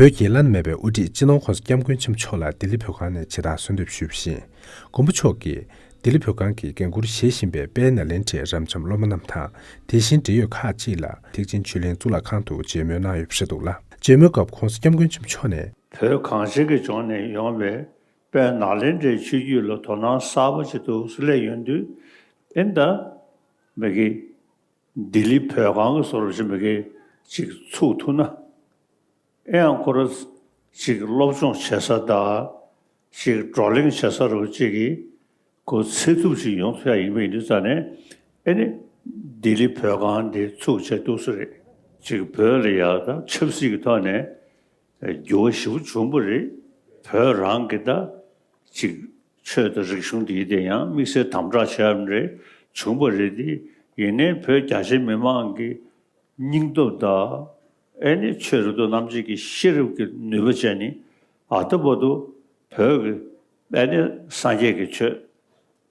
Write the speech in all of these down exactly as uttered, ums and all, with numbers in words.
བོད་ཀྱི་བླ་ན་མེད་པའི་དབུ་ཁྲིད་སྤྱི་ནོར་༸གོང་ས་༸སྐྱབས་མགོན་ཆེན་པོ་མཆོག་ལ་ལྡི་ལི་བོད་ཁང་ནས་ཇི་ལྟར་གསོལ་འདེབས་ཞུས་པ་བཞིན། མགོན་པོ་མཆོག་གིས་ལྡི་ལི་བོད་ཁང་གི་འགན་འཁུར་བཞེས་བཞིན་པའི་དཔལ་ནཱ་ལེནྡྲའི་རབ་འབྱམས་སློབ་མ་རྣམས་དང་། དེ་བཞིན་འབྲེལ་ཡོད་ཁག་ཅིག་ལ་ཐེག་ཆེན་ཆོས་གླིང་གཙུག་ལག་ཁང་དུ་མཇལ་མོལ་གནང་ཡོད་པ་རེད་འདུག་ལ། མཇལ་མོལ་སྐབས་༸གོང་ས་༸སྐྱབས་མགོན་ཆེན་པོ་མཆོག་ནས། བོད་གངས་ཅན་གྱི་ལྗོངས་ནས་ཡོང་བའི་དཔལ་ནཱ་ལེནྡྲའི་ཆོས་བརྒྱུད་ལ་དོ་སྣང་གསར་པ་ཅིག་འདུག་སེ་སླེབས་ཡོང་དུས། ཨེ་ད་མི་གི་ལྡི་ལི་བོད་ཁང་གི་བཟོ་འདྲ་ཅིག་མི་གི་ཅིག་ཚུགས་ཐུབ་ན། ཨེ་ཡང་ཁོ་རང་ཅིག་སློབ་སྦྱོང་བྱེད་ས་དང་ཅིག་བགྲོ་གླེང་བྱེད་ས་རུ་ཅིག་གི་གོ་ཚད་ཐུབ་ཅིག་ཡོང་ཐུབ་ཡ་ཡིན་པ་ཡིན་དུས་ཙང་ནས། ཨེ་ནི་ལྡི་ལི་བོད་ཁང་འདི་ཚུགས་བྱས་འདུག་སེ་རེད། ཅིག་བོད་ལ་ཡ་ད་ཆབ་སྲིད་ཀྱི་ཐོག་ནས་འགྱུར་བ་ཞེ་པོ་བྱུང་བ་རེད། བོད་རང་གི་ད་ཅིག་ཆོས་དང་རིག་གཞུང་འདི་དེ་ཡང་དམིགས་བསལ་དམ་དྲག་བྱས་པ་རེད། བྱུང་བ་རེད་དེ། ཡིན་ནའི་བོད་རྒྱ་ཆེ་མི་མང་གི་སྙིང་སྟོབས་དང་། ཨེ་ནི་ཆོས་རབ་ཏུ་རྣམ་འབྱེད་ཀྱི་ཤེས་རབ་ཀྱི་ནུས་པ་བྱས་ནི། ཨ་ད་བར་དུ་བོད་ཀྱི་ཨེ་ནི་སངས་རྒྱས་ཀྱི་ཆོས་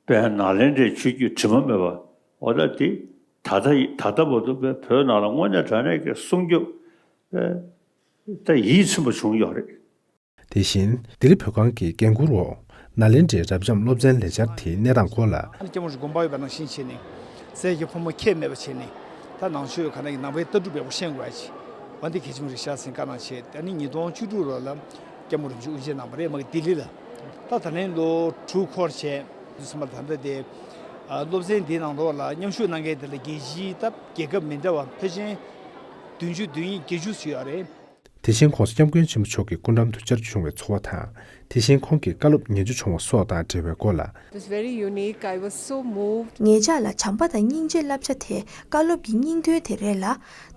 དཔལ་ནཱ་ལེནྡྲའི་ཆོས་བརྒྱུད་དྲི་མ་མེད་པ། འོ་ད་དེ་ད་ལྟ་ཡི་ད་ལྟ་བར་དུ་བོད་ནང་ལ་དངོས་གནས་དྲང་གནས་ཀྱི་སྲུང་སྐྱོབ་ཨེ་ད་ཡིད་ཚིམ་པ་བྱུང་ཡོད་རེད། དེ་བཞིན་ལྡི་ལི་བོད་ཁང་གི་འགན་འཁུར་འོག་ནཱ་ལེནྡྲའི་རབ་འབྱམས་སློབ་ཚན་ལས་འཆར་དེའི་གནས་སྟངས་སྐོར་ལ། ཨ་ནི་སྐྱབས་མགོན་རིན་པོ་ཆེ་དགོངས་པ་ཡོད་པ་ནང་བཞིན་བྱས་ནས། སྲས་ཀྱི་ཕོ་མོ་ཁྱད་མེད་པ་བྱས་ནས། ད་ནང་ཆོས་ག་ན་གི་ནང་པའི་ལྟ་གྲུབ་འབེལ་པོ་ཤེས་དགོས་ཡ་ཅིག་འོ་འདི་གལ་ཆེན་པོ་རེད་ཤག་ཟེར་བཀའ་གནང་བྱས། ད་ནི་ཉིས་སྟོང་བཅུ་དྲུག་ལོ་ལ་སྐྱབས་མགོན་རིན་པོ་ཆེ་དབུ་འབྱེད་གནང་བ་རེད། མ་གི་ལྡི་ལི་ལ། ད་ད་ལན་ལོ་དྲུག་འཁོར་བྱས། དུས་ཙམ་པ་ད་ལྟ་དེ་ཨ་སློབ་ཚན་འདིའི་ནང་ལོགས་ལ་མཉམ་ཞུགས་གནང་མཁན་དེ་ལ་རྒྱལ་སྤྱིའི་སྟབས་རྒྱལ་ཁབ་མི་འདྲ་བ་ཕལ་ཆེར་བདུན་ཅུ་དོན་གཉིས་བརྒྱད་ཅུ་ཙམ་ཡོད་རེད། དེ་བཞིན་༸གོང་ས་༸སྐྱབས་མགོན་ཆེན་པོ་མཆོག་གི་སྐུ་འགྲམ་དུ་བཅར་རྒྱུ་བྱུང་བའི་ཚོར་བ་དང་། དེ་བཞིན་ཁོང་གི་བཀའ་སློབ་ཉན་རྒྱུ་བྱུང་བ་སོགས་དང་འབྲེལ་བའི་སྐོར་ལ། It was very unique. I was so moved. ངེད་ཅག་ལ་བྱམས་པ་དང་སྙིང་རྗེའི་བསླབ་བྱ་དེ་བཀའ་སློབ་ཀྱི་སྙིང་དོན་དེ་རེད་ལ།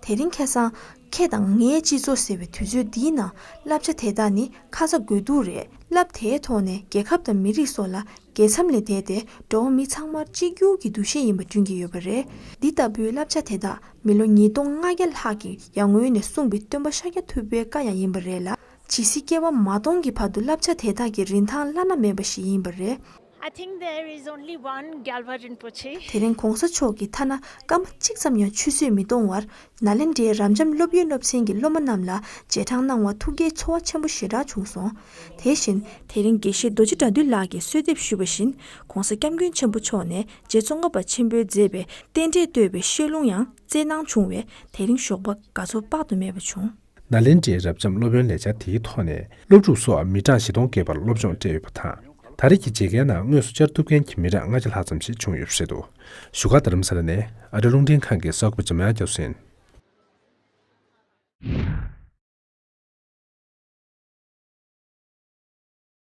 དེ་རིང་ཁ་སང་ཁྱེད་དང་ངའི་སྤྱི་ཚོགས་ཟེར་བའི་དུས་ཚོད་འདིའི་ནང་བསླབ་བྱ་དེ་དག་ནི་ཁ་ཚ་དགོས་གཏུགས་རེད། བསླབ་དེའི་ཐོག་ནས་རྒྱལ་ཁབ་དང་མི་རིགས་སོགས་ལ་རྒྱལ་མཚམས་ལས་འདས་ཏེ་འགྲོ་བ་མི་ཚང་མར་གཅིག་གྱུར་གྱི་འདུ་ཤེས་ཡིན་པ་བསྐྲུན་གྱི་ཡོད་པ་རེད། འདི་ལྟ་བུའི་བསླབ་བྱ་དེ་དག་མི་ལོ་ཉིས་སྟོང་ལྔ་བརྒྱ་ལྷག་གི་ཡར་སྔོན་ནས་གསུངས་པའི་སྟོན་པ་ཤཱཀྱ་ཐུབ་པའི་བཀའ་ཡང་ཡིན་པ་རེད་ལ། ཇི་སྲིད་སྐྱེ་བ་མ་སྟོངས་ཀྱི་བར་དུ་བསླབ་བྱ་དེ་དག་གི་རིན་ཐང་བླ་ན་མེད་པ་ཞིག་ཡིན་པ་རེད། I think there is only one Gyalwar Rinpoche. དེ་རིང་༸གོང་ས་མཆོག་གིས་ཐ་ན་སྐར་མ་གཅིག་ཙམ་ཡང་ཆུད་ཟོས་མི་གཏོང་བར། ནཱ་ལེནྡྲའི་རབ་འབྱམས་སློབ་ཡོན་སློབ་ཚན་གྱི་སློབ་མ་རྣམས་ལ་རྗེས་འབྲང་གནང་བ་ཐུགས་དགྱེས་ཚོར་བ་ཆེན་པོ་ཞེ་དྲག་བྱུང་སོང་། དེ་བཞིན། དེ་རིང་དགེ་བཤེས་རྡོ་རྗེ་དགྲ་འདུལ་ལགས་ཀྱིས་གསོལ་འདེབས་ཞུས་པ་བཞིན། ༸གོང་ས་༸སྐྱབས་མགོན་ཆེན་པོ་མཆོག་ནས་རྗེ་ཙོང་ཁ་པ་ཆེན་པོས་མཛད་པའི་རྟེན་འབྲེལ་བསྟོད་པའི་བཤད་ལུང་ཡང་སྩལ་གནང་བྱུང་བས། དེ་རིང་ཞོགས་པ་དགའ་ཚོར་དཔག་ཏུ་མེད་པ་བྱུང་། ནཱ་ལེནྡྲའི་རབ་འབྱམས་སློབ་ཡོན་ལས་འཆར་དེའི་ཐོག་ནས་སློབ་ཕྲུག་སོགས་མི་གྲངས་བཞི་སྟོང་བརྒལ་བར་སློབ་སྦྱོང་སྤྲད་ཡོད་པ་དང་། ད་རེས་ཀྱི་མཇལ་ཁའི་ནང་དངོས་སུ་བཅར་ཐུབ་མཁན་གྱི་མི་གྲངས་ལྔ་བརྒྱ་ལྷག་ཙམ་ཞིག་བྱུང་ཡོད་པ་རེད་འདུག་བཞུགས་སྒར་རྡ་རམ་ས་ལ་ནས་ཨ་རི་རླུང་འཕྲིན་ཁང་གི་གསར་འགོད་པ་འཇམ་དབྱངས་རྒྱ་མཚོ་ཡིན།